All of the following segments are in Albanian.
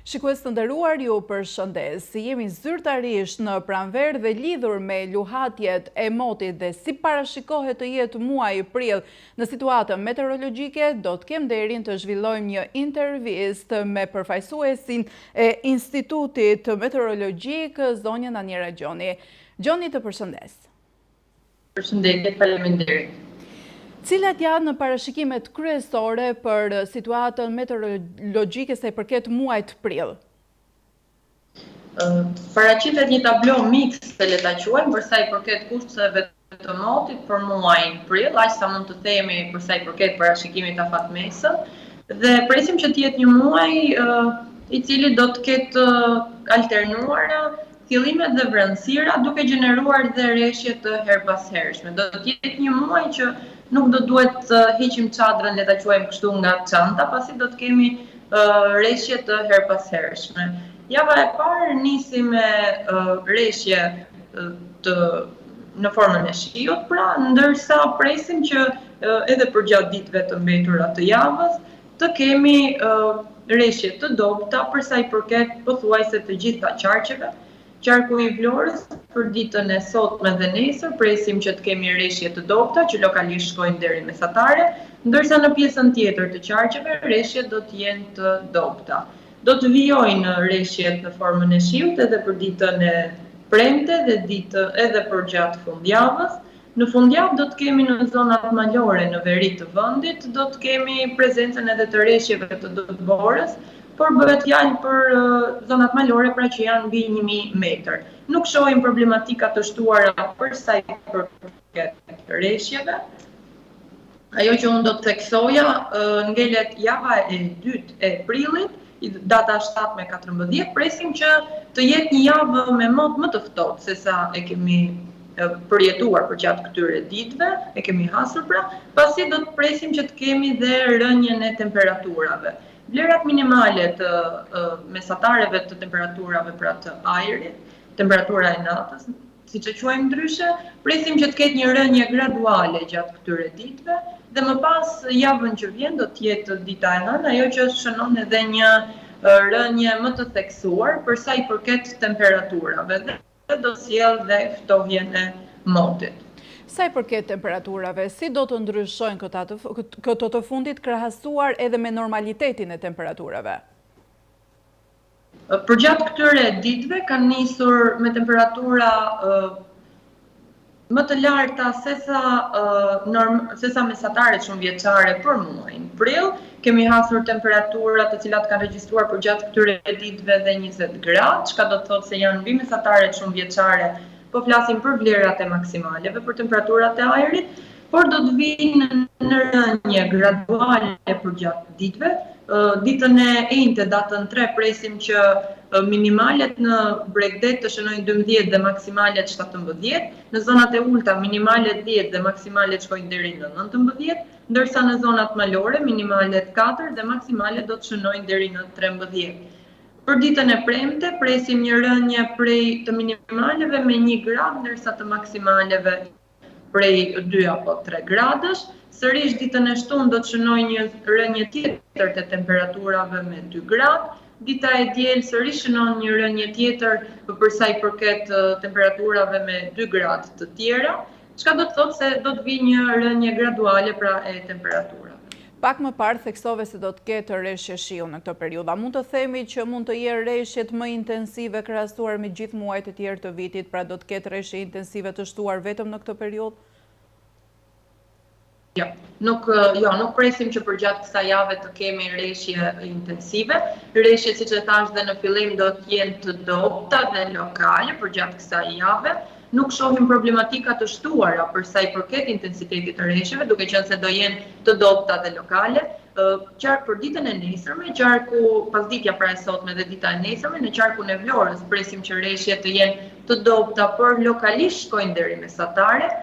Shikues të nderuar, ju përshëndes. Jemi zyrtarisht në pranverë dhe lidhur me luhatjet e motit dhe si parashikohet të jetë muaji prill në situatën meteorologjike, do të kem nderin të zhvillojmë një intervistë me përfaqësuesin e Institutit Meteorologjik, zonjën Anira Gjoni. Gjoni, të përshëndes. Përshëndetje, faleminderit. Cilat janë parashikimet kryesore për situatën meteorologjike sa i përket muajit prill? Paraqitet një tablo mikse, le ta quajmë, për sa i përket kushteve të motit për muajin prill, aq sa mund të themi për sa i përket parashikimit afatmesëm, dhe presim që të jetë një muaj i cili do të ketë alternuara Kthjellimet dhe vranësira duke gjeneruar dhe reshje të herëpashershme. Do të jetë një muaj që nuk do duhet të heqim çadrën, le ta quajmë kështu, nga çanta, pasi do të kemi reshje të herëpashershme. Java e parë nisi me reshje të në formën e shiut, pra ndërsa presim që edhe përgjatë ditëve të mbetura të javës të kemi reshje të dobëta për sa i përket pothuajse të gjitha qarqeve. Qarku i Vlorës për ditën e sotme dhe nesër presim që të kemi reshje të dobëta që lokalisht shkojnë deri mesatare, ndërsa në pjesën tjetër të qarqeve reshjet do të jenë të dobëta. Do të vijojnë reshjet në formën e shiut edhe për ditën e premte dhe ditë edhe përgjatë fundjavës. Në fundjavë do të kemi në zonat malore në veri të vendit, do të kemi prezencën edhe të reshjeve të dëborës, por bëhet fjalë për zonat malore pra që janë mbi 1000 metër. Nuk shohim problematika të shtuara për sa i përket reshjeve. Ajo që unë do të theksoja, ngelet java e dytë e prillit, data 7 me 14, presim që të jetë një javë me mot më të ftohtë se sa e kemi përjetuar përgjatë këtyre ditëve, e kemi hasur pra, pasi do të presim që të kemi dhe rënien e temperaturave. Vlerat minimale të mesatareve të temperaturave pra të ajrit, temperatura e natës, siç e quajmë ndryshe, presim që të ketë një rënie graduale gjatë këtyre ditëve dhe më pas javën që vjen do të jetë dita e hënë, ajo që shënon edhe një rënie më të theksuar për sa i përket temperaturave dhe do sjellë dhe ftohjen e motit. Sa i përket temperaturave, si do të ndryshojnë këta të, këto të fundit krahasuar edhe me normalitetin e temperaturave? Përgjatë këtyre ditëve kanë nisur me temperatura më të larta sesa norm, sesa mesataret shumëvjeçare për muajin prill. Kemi hasur temperatura të cilat kanë regjistruar përgjatë këtyre ditëve dhe 20 gradë, çka do të thotë se janë mbi mesataret shumëvjeçare. Po flasim për vlerat e maksimaleve për temperaturat e ajrit, por do të vijnë në rënie graduale përgjatë ditëve. Ditën e enjte, datën 3, presim që minimalet në bregdet të shënojnë 12 dhe maksimalet 17, në zonat e ulëta minimalet 10 dhe maksimalet shkojnë deri në 19, ndërsa në zonat malore minimalet 4 dhe maksimalet do të shënojnë deri në 13. Për ditën e premte presim një rënie prej të minimaleve me 1 gradë, ndërsa të maksimaleve prej 2 apo 3 gradësh. Sërish ditën e shtunë do të shënojë një rënie tjetër të temperaturave me 2 gradë. Dita e diel sërish shënon një rënie tjetër për sa i përket temperaturave me 2 gradë të tjera, çka do të thotë se do të vijë një rënie graduale pra e temperaturave. Pak më parë theksove se do të ketë reshje shiu në këtë periudhë. A mund të themi që mund të jenë reshjet më intensive krahasuar me gjithë muajt e tjerë të vitit, pra do të ketë reshje intensive të shtuar vetëm në këtë periudhë? Jo, nuk jo, nuk presim që përgjatë kësaj jave të kemi reshje intensive. Reshjet, siç e thashë dhe në fillim, do të jenë të dobëta dhe lokale përgjatë kësaj jave. Nuk shohim problematika të shtuara për sa i përket intensitetit të reshjeve, duke qenë se do jenë të dobëta dhe lokale. Qark për ditën e nesërme, qarku pasditja pra e sotme dhe dita e nesërme në qarkun e Vlorës presim që reshjet të jenë të dobëta, por lokalisht shkojnë deri mesatare.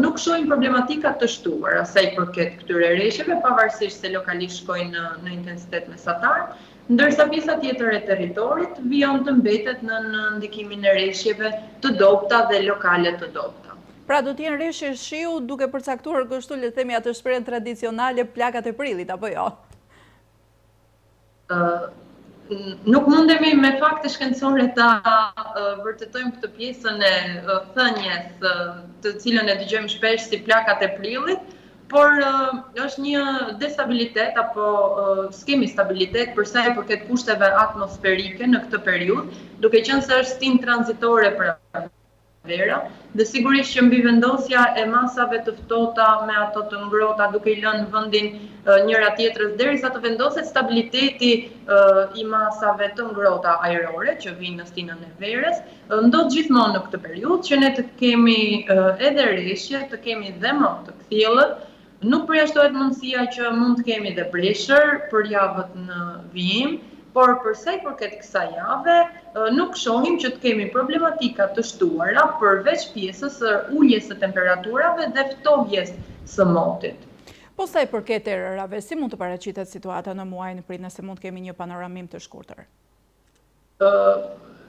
Nuk shohim problematika të shtuara sa i përket këtyre reshjeve, pavarësisht se lokalisht shkojnë në, në intensitet mesatar. Ndërsa pjesa tjetër e territorit vijon të mbetet nën ndikimin e reshjeve të dobëta dhe lokale të dobëta. Pra do të jenë reshje shiu duke përcaktuar kështu le të themi atë shprehjen tradicionale plakat e prillit apo jo? Nuk mundemi me fakte shkencore ta vërtetojmë këtë pjesën e thënies, të cilën e dëgjojmë shpesh si plakat e prillit, por është një destabilitet apo s'kemi stabilitet për sa i përket kushteve atmosferike në këtë periudhë, duke qenë se është stinë tranzitore pranvera dhe sigurisht që mbivendosja e masave të ftohta me ato të ngrohta duke i lënë vendin njëra tjetrës derisa të vendoset stabiliteti i masave të ngrohta ajrore që vijnë në stinën e verës, ndodh gjithmonë në këtë periudhë që ne të kemi edhe reshje, të kemi dhe mot të kthjellët, Nuk përjashtohet mundësia që mund të kemi dhe breshër për javët në vijim, por për sa i përket kësaj jave, nuk shohim që të kemi problematika të shtuara përveç pjesës së uljes së temperaturave dhe ftohjes së motit. Po sa i përket erërave, si mund të paraqitet situata në muajin prill, nëse mund të kemi një panoramim të shkurtër?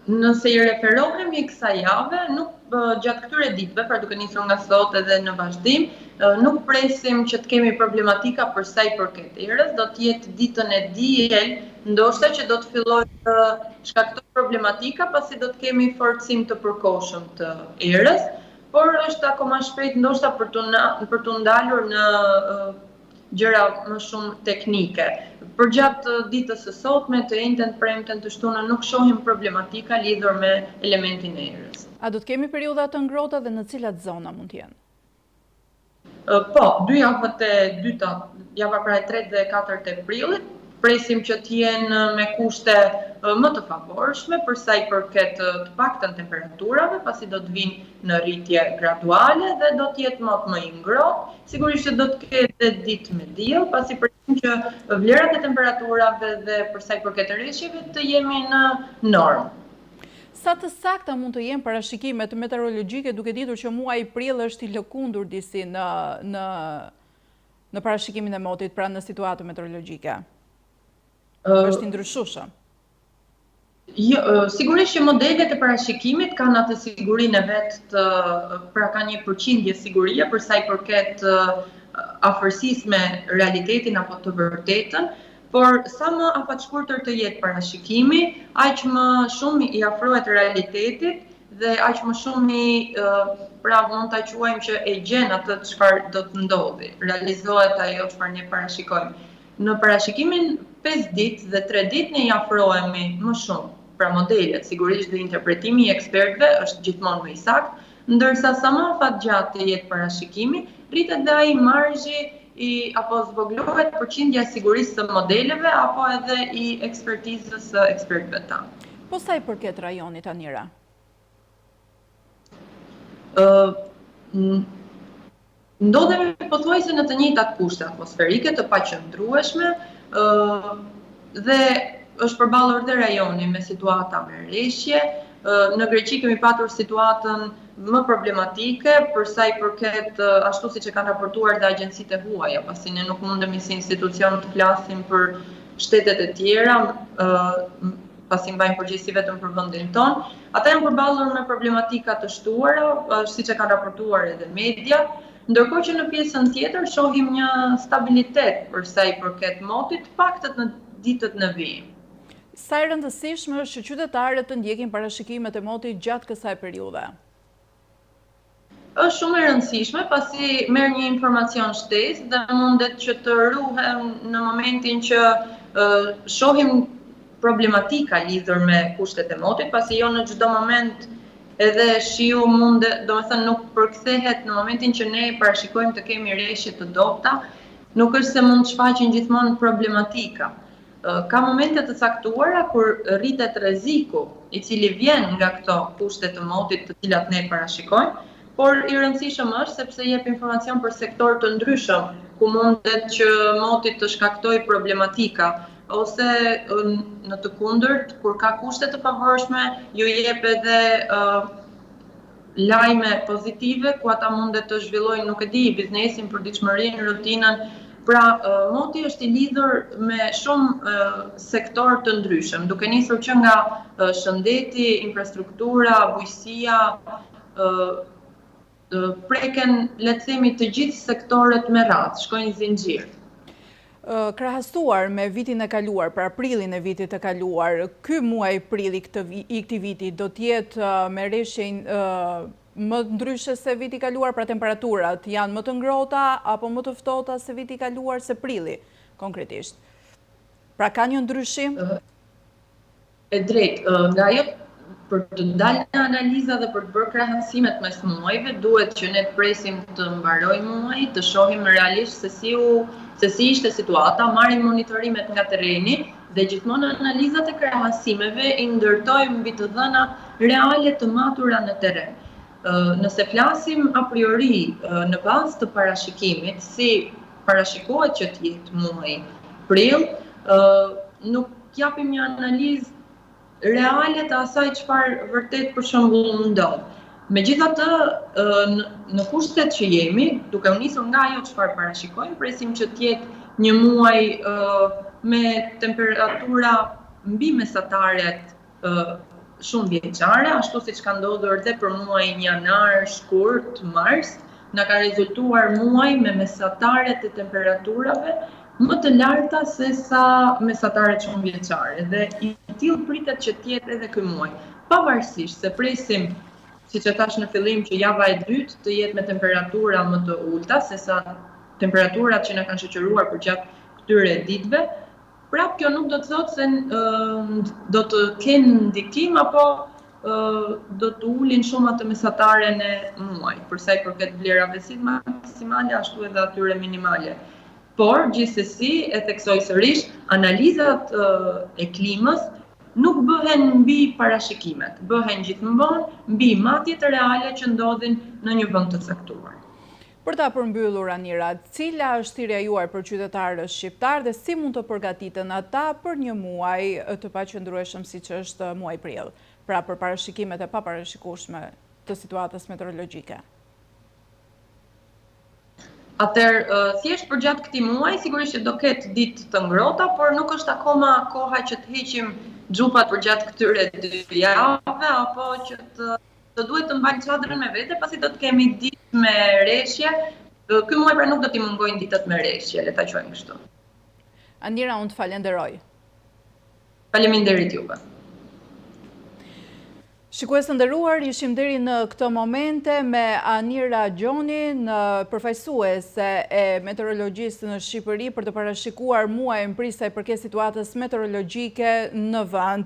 Nëse i referohemi kësaj jave, nuk gjatë këtyre ditëve, pra duke nisur nga sot edhe në vazhdim, nuk presim që të kemi problematika për sa i përket erës, do të jetë ditën e diel, ndoshta që do të fillojë të shkaktojë problematika, pasi do të kemi forcim të përkohshëm të erës, por është akoma shpejt ndoshta për t'u për t'u ndalur në gjëra më shumë teknike. Përgjatë ditës së sotme, të enjten, të premten, të shtunën nuk shohim problematika lidhur me elementin e erës. A do të kemi periudha të ngrohta dhe në cilat zona mund të jenë? Po, dy javët e dyta, java pra e tretë dhe e katërt e prillit, presim që të jenë me kushte më të favorshme për sa i përket të paktën temperaturave, pasi do të vijnë në rritje graduale dhe do të jetë mot më i ngrohtë. Sigurisht që do të ketë dhe ditë me diell, pasi presim që vlerat e temperaturave dhe për sa i përket reshjeve të jemi në normë. Sa të sakta mund të jenë parashikimet meteorologjike duke ditur që muaji prill është i lëkundur disi në në në parashikimin e motit, pra në situatën meteorologjike? Është i ndryshueshëm. Jo, sigurisht që modelet e parashikimit kanë atë sigurinë e vet të, pra kanë një përqindje sigurie për sa i përket afërsisë me realitetin apo të vërtetën, por sa më afatshkurtër të jetë parashikimi, aq më shumë i afrohet realitetit dhe aq më shumë i pra mund ta quajmë që e gjen atë çfarë do të ndodhi, realizohet ajo çfarë ne parashikojmë. Në parashikimin 5 ditë dhe 3 ditë ne i afrohemi më shumë, pra modelet, sigurisht dhe interpretimi i ekspertëve është gjithmonë më i saktë, ndërsa sa më afatgjatë të jetë parashikimi, rritet dhe ai marzhi i apo zvogëlohet përqindja e sigurisë së modeleve apo edhe i ekspertizës së ekspertëve tanë. Po sa i përket rajonit Anira? Ë Ndodhemi pothuajse në të njëjtat kushte atmosferike të paqëndrueshme, ë dhe është përballur dhe rajoni me situata me reshje. Në Greqi kemi patur situatën më problematike për sa i përket ashtu siç e kanë raportuar dhe agjencitë e huaja, pasi ne nuk mundemi si institucion të flasim për shtetet e tjera, pasi mbajmë përgjegjësi vetëm për vendin tonë. Ata janë përballur me problematika të shtuara, siç e kanë raportuar edhe mediat, ndërkohë që në pjesën tjetër shohim një stabilitet për sa i përket motit, të paktën në ditët në vijim. Sa e rëndësishme është që qytetarët të ndjekin parashikimet e motit gjatë kësaj periudhe? Është shumë e rëndësishme pasi merr një informacion shtesë dhe mundet që të ruhem në momentin që shohim problematika lidhur me kushtet e motit, pasi jo në çdo moment edhe shiu mundet, domethënë nuk përkthehet në momentin që ne parashikojmë të kemi reshje të dobëta, nuk është se mund të shfaqen gjithmonë problematika. Ka momente të caktuara kur rritet rreziku, i cili vjen nga këto kushte të motit të cilat ne parashikojmë, por i rëndësishëm është sepse jep informacion për sektorë të ndryshëm, ku mundet që moti të shkaktojë problematika, ose në të kundërt, kur ka kushte të favorshme, ju jep edhe lajme pozitive ku ata mundet të zhvillojnë, nuk e di, biznesin, përditshmërinë, rutinën. Pra, moti është i lidhur me shumë sektorë të ndryshëm, duke nisur që nga shëndeti, infrastruktura, bujqësia, preken, le të themi, të gjithë sektorët me radhë, shkojnë zinxhir. Krahasuar me vitin e kaluar, pra prillin e vitit të kaluar, ky muaj prill i këtij viti do të jetë me reshje më ndryshe se viti i kaluar, pra temperaturat janë më të ngrohta apo më të ftohta se viti i kaluar se prilli, konkretisht. Pra ka një ndryshim? E drejtë, nga ajo për të dalë në analiza dhe për të bërë krahasimet mes muajve, duhet që ne të presim të mbarojë muaji, të shohim realisht se si u se si ishte situata, marrim monitorimet nga terreni dhe gjithmonë analizat e krahasimeve i ndërtojmë mbi të dhënat reale të matura në terren. Nëse flasim a priori në bazë të parashikimit, si parashikohet që të jetë muaji prill, nuk japim një analizë reale të asaj çfarë vërtet për shembull ndodh. Megjithatë, në kushtet që jemi, duke u nisur nga ajo çfarë parashikojmë, presim që të jetë një muaj me temperatura mbi mesataret shumëvjeçare, ashtu siç ka ndodhur dhe për muajin janar, shkurt, mars, na ka rezultuar muaj me mesataret e temperaturave më të larta se sa mesataret shumëvjeçare dhe i tillë pritet që të jetë edhe ky muaj. Pavarësisht se presim, siç e thashë në fillim, që java e dytë të jetë me temperatura më të ulëta se sa temperaturat që na kanë shoqëruar përgjatë këtyre ditëve, Prapë kjo nuk do të thotë se do të kenë ndikim apo do të ulin shumë atë mesataren e muajit, për sa i përket vlerave si maksimale ashtu edhe atyre minimale. Por, gjithsesi, e theksoj sërish, analizat e klimës nuk bëhen mbi parashikimet, bëhen gjithmonë mbi matjet reale që ndodhin në një vend të caktuar. Për ta përmbyllur Anira, cila është thirrja juaj për qytetarët shqiptarë dhe si mund të përgatiten ata për një muaj të paqëndrueshëm siç është muaji prill, pra për parashikimet e paparashikueshme të situatës meteorologjike? Atëherë, thjesht përgjatë këtij muaji, sigurisht që do ketë ditë të ngrohta, por nuk është akoma koha që të heqim xhupat përgjatë këtyre dy javëve apo që të Do duhet të mbajmë çadrën me vete, pasi do të kemi ditë me reshje. Ky muaj pra nuk do t'i mungojnë ditët me reshje, le ta quajmë kështu. Anira, unë të falenderoj. Faleminderit juve. Shikues të nderuar, ishim deri në këto momente me Anira Gjonin, përfaqësuese e meteorologjisë në Shqipëri për të parashikuar muajin prill sa i përket situatës meteorologjike në vend.